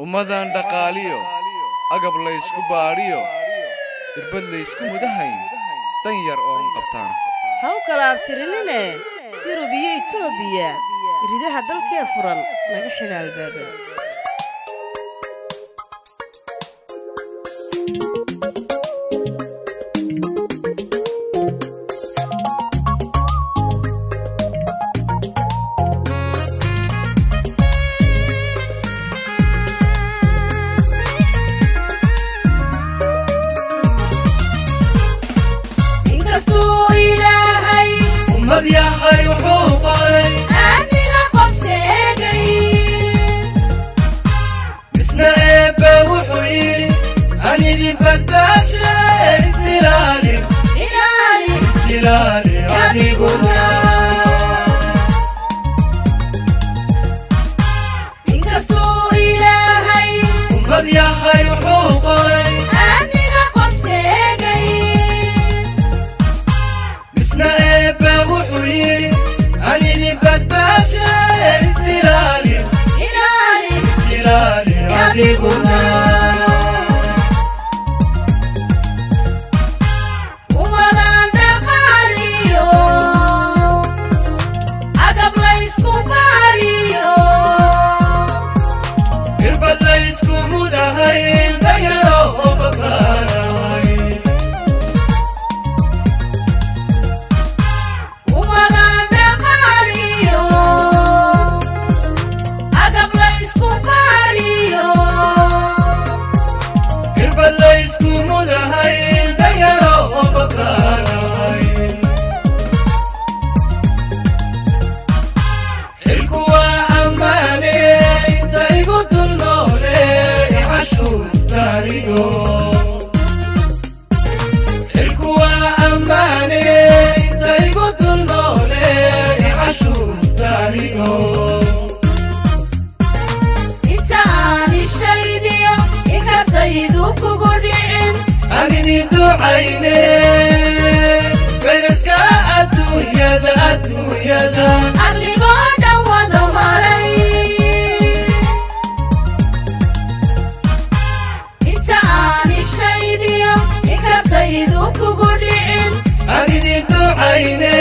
Ummadan dhaqaaliyo agab laysku baadhiyo, irbad laysku mudahayn, dan yar oon qabtaana. Ha u kala abtirinine Yurub iyo Itoobiya, iridaha dalkee furan naga xidha albaabada. Inkastuu Ilaahay ummad yahay wuxuu qoray aamiga qof seegay, misna Eebbe wuxuu yidhi aan idin badbaashe, isilaali, ilaali, isilaali adiguna. Inkastuu Ilaahay ummad yahay wuxuu qoray aamiga qof seegay, misna Eebbe wuxuu yidhi aan idin badbaashe, isilaali, ilaali, isilaali adiguna. Ummadan dhaqaaliyo agab laysku baariyo, irbad laysku mudahay, dayaro oo qabtaanahay. Ummadan dhaqaaliyo agab laysku baariyo, irbad laysku mudahay, dayaro oo qabtaanahay. Xilku waa ammaane inta igu dul noole cashuurtaanigo. Xilku waa ammaane inta igu dul noole cashuurtaanigo. Inta aan ishaydiyo inkataydu kugu dhicin, aan idin ducayne fayraska adduunyada, adduunyada arligoo dhan wada maray. Inta aan ishaydiyo inkataydu kugu dhicin, aan idin ducayne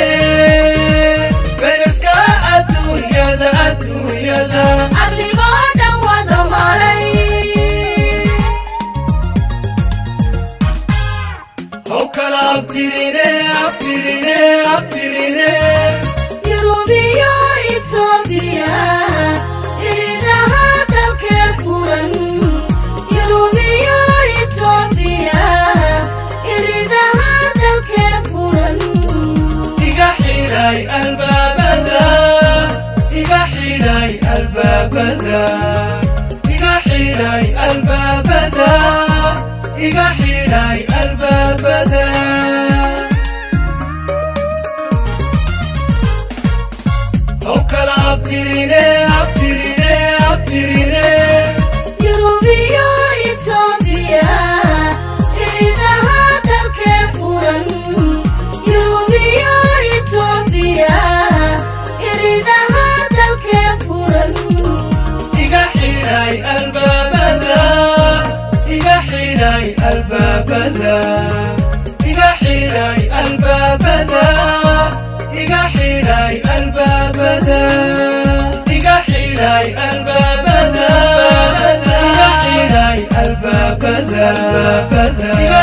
fayraska adduunyada, adduunyada arligoo dhan wada maray. How kala abtirine, abtirine, abtirine. Yurubiyo Itoobiya iridaha dalkee furan, Yurubiyo Itoobiya iridaha dalkee furan. Iga xidhay albaabada, iga xidhay albaabada, iga xidhay albaabada, iga xidhay albaabada. How kala abtirine, abtirine, abtirine. Yurubiyo Itoobiya iridaha dalkee furan, Yurubiyo Itoobiya iridaha dalkee furan. Iga xidhay albaabada, iga xidhay albaabada, iga xidhay albaabada, iga xidhay albaabada, iga xidhay albaabada, iga xidhay albaabada, iga